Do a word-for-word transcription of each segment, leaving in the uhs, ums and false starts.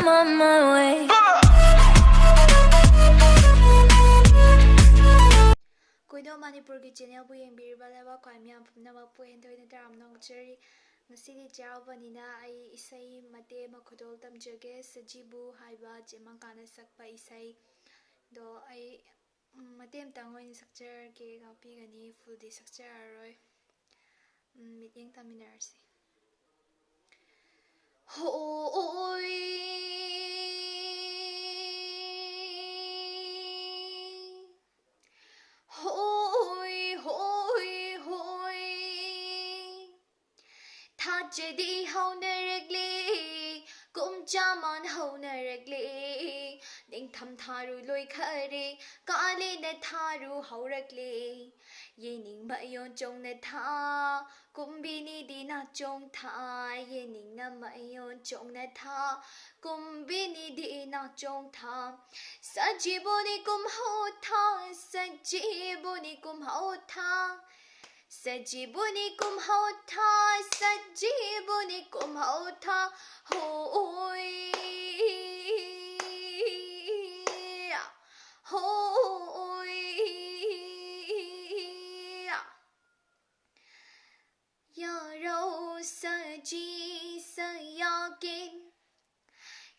on my way. ꯀꯣꯏꯅꯣ ꯃꯅꯤꯄꯨꯔꯒꯤ ꯆꯦꯅꯦꯜꯕꯨ ꯌꯦꯡꯕꯤꯔꯤꯕ ꯂꯩꯕꯥꯛ ꯈ꯭ꯋꯥꯏ ꯃꯤꯌꯥꯝ ꯄꯨꯝꯅꯃꯛꯄꯨ ꯍꯦꯟꯊꯣꯏ ꯍꯦꯟꯊꯣꯏꯅ ꯇꯔꯥꯝꯅ ꯑꯣꯛꯆꯔꯤ꯫ ꯉꯁꯤꯗꯤ ꯆꯩꯔꯥꯎꯕꯅꯤꯅ ꯑꯩ ꯏꯁꯩ ꯃꯇꯦꯛ ꯑꯃ ꯈꯨꯗꯣꯜ ꯇꯝꯖꯒꯦ꯫ ꯁꯖꯤꯕꯨ ꯍꯥꯏꯕ ꯆꯦꯃꯪꯀꯥꯅ ꯁꯛꯄ ꯏꯁꯩꯗꯣ ꯑꯩ, ꯎꯝ, ꯃꯇꯦꯛ ꯑꯃꯇꯪ ꯑꯣꯏꯅ ꯁꯛꯆꯔꯒꯦ, ꯉꯥꯛꯄꯤꯒꯅꯤ꯫ ꯐꯨꯜꯗꯤ ꯁꯛꯆꯔꯔꯣꯏ꯫ ꯎꯝ, ꯃꯤꯠꯌꯦꯡ ꯇꯥꯃꯤꯟꯅꯔꯁꯤ꯫ ꯍꯣꯏ꯫ ꯍꯣꯏ, ꯍꯣꯏ, ꯍꯣꯏ꯫ ꯊꯥꯖꯗꯤ ꯍꯧꯅꯔꯛꯂꯦ, ꯀꯨꯝ ꯆꯥꯃꯥꯟ ꯍꯧꯅꯔꯛꯂꯦ꯫ ꯅꯤꯡꯊꯝ ꯊꯥꯔꯨ ꯂꯣꯏꯈꯔꯦ, ꯀꯥꯂꯦꯟꯗ ꯊꯥꯔꯨ ꯍꯧꯔꯛꯂꯦ꯫ ꯌꯦꯡꯅꯤꯡꯕ ꯌꯣꯟꯆꯣꯡꯅ ꯊꯥ, ꯀꯨꯝꯕꯤꯅꯤꯗꯤ ꯅꯥꯆꯣꯡ ꯊꯥ꯫ ꯌꯦꯡꯅꯤꯡꯅ ꯃꯌꯣꯟ ꯆꯣꯡꯅ ꯊꯥ, ꯀꯨꯝꯕꯤꯅꯤꯗꯤ ꯅꯥꯆꯣꯡ ꯊꯥ꯫ ꯁꯖꯤꯕꯨꯅꯤ ꯀꯨꯝꯍꯧ ꯊꯥ, ꯁꯖꯤꯕꯨꯅꯤ ꯀꯨꯝꯍꯧ ꯊꯥ꯫ ꯁꯖꯤꯕꯨꯅꯤ ꯀꯨꯝꯍꯧ ꯊꯥ, ꯁꯖꯤꯕꯨꯅꯤ ꯀꯨꯝꯍꯧ ꯊꯥ꯫ ꯍꯣꯏ, ꯍꯣꯏ꯫ ꯌꯥꯔꯧ ꯁꯖꯤ ꯁꯌꯥꯀꯤꯟ,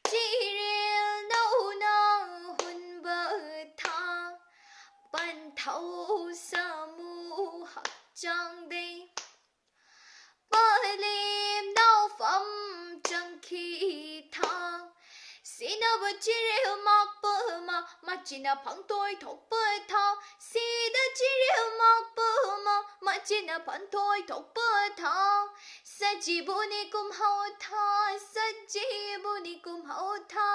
ꯆꯤꯔꯦꯜ ꯅꯧꯅ ꯍꯨꯟꯕ ꯊꯥ, ꯄꯟꯊꯧ ꯁꯥꯃꯨ ꯍꯛꯆꯥꯡꯗꯩ꯫ ꯄꯂꯦꯝ ꯅꯥꯎꯐꯝ ꯆꯪꯈꯤ ꯊꯥ, ꯁꯤꯅꯕ ꯆꯤꯔꯦꯜ ꯃꯥꯛꯄ ꯑꯃ, ꯃꯆꯤꯟꯅ ꯐꯪꯇꯣꯏ ꯊꯣꯛꯄ ꯊꯥ, ꯁꯤꯗ ꯆꯤꯔꯦꯜ ꯃꯥꯛꯄ ꯑꯃ, ꯃꯆꯤꯟꯅ ꯐꯪꯇꯣꯏ ꯊꯣꯛꯄ ꯊꯥ꯫ ꯁꯖꯤꯕꯨꯅꯤ ꯀꯨꯝꯍꯧ ꯊꯥ, ꯁꯖꯤꯕꯨꯅꯤ ꯀꯨꯝꯍꯧ ꯊꯥ꯫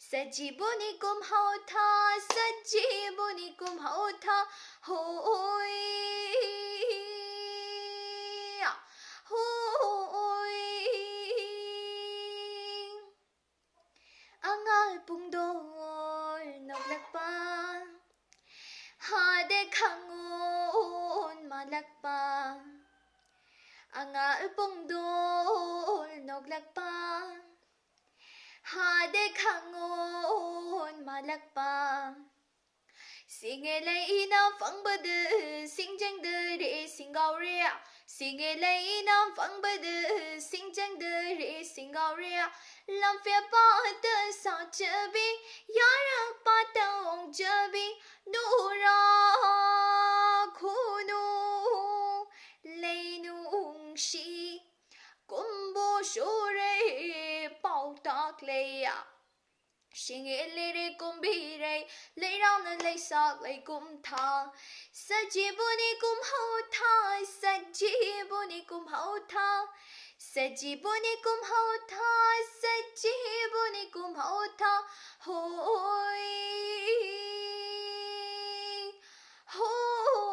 ꯁꯖꯤꯕꯨꯅꯤ ꯀꯨꯝꯍꯧ ꯊꯥ, ꯁꯖꯤꯕꯨꯅꯤ ꯀꯨꯝꯍꯧ ꯊꯥ꯫ ꯍꯣꯏ, ꯍꯣꯏ꯫ ꯑꯉꯥꯜ ꯄꯨꯡꯗꯣꯟ ꯅꯣꯛꯂꯛꯄ, ꯍꯥꯗ ꯈꯪꯉꯣꯟ ꯃꯥꯜꯂꯛꯄ꯫ ꯑꯉꯥꯜ ꯄꯨꯡꯗꯣꯟ ꯅꯣꯛꯂꯛꯄ, ꯍꯥ ꯈꯥꯉꯣꯟ ꯃꯥꯂꯛꯄ꯫ ꯁꯤꯡꯉꯦ ꯂꯩꯅ ꯐꯪꯕꯗ ꯁꯤꯡꯖꯪꯗꯔꯦ ꯁꯤꯡꯒꯥꯎꯔꯦ꯫ ꯁꯤꯡꯉꯦ ꯂꯩꯅ ꯐꯪꯕꯗ ꯁꯤꯡꯖꯪꯗꯔꯦ ꯁꯤꯡꯒꯥꯎꯔꯦ꯫ ꯂꯝꯐꯦꯜ ꯄꯥꯠꯇ ꯁꯥꯠꯆꯕꯤ, ꯌꯥꯔꯛ ꯄꯥꯠꯇ ꯑꯣꯡꯖꯕꯤ, ꯅꯨꯔꯥ ꯈꯨꯅꯨ ꯂꯩꯅꯨꯡꯁꯤ꯫ ꯀꯨꯝꯕꯣ ꯁꯨꯔꯦ ꯄꯥꯎꯇꯥꯛ ꯂꯩꯌꯥ꯫ ꯁꯤꯡꯉꯦ ꯂꯤꯔꯦ ꯀꯨꯝꯕꯤꯔꯦ, ꯂꯩꯔꯥꯎꯅ ꯂꯩꯁꯥꯛ ꯂꯩꯀꯨꯝ ꯊꯥ꯫ ꯁꯖꯤꯕꯨꯅꯤ ꯀꯨꯝꯍꯧ ꯊꯥ, ꯁꯖꯤꯕꯨꯅꯤ ꯀꯨꯝꯍꯧ ꯊꯥ꯫ ꯁꯖꯤꯕꯨꯅꯤ ꯀꯨꯝꯍꯧ ꯊꯥ, ꯁꯖꯤꯕꯨꯅꯤ ꯀꯨꯝꯍꯧ ꯊꯥ꯫ ꯍꯣꯏ, ꯍꯣꯏ꯫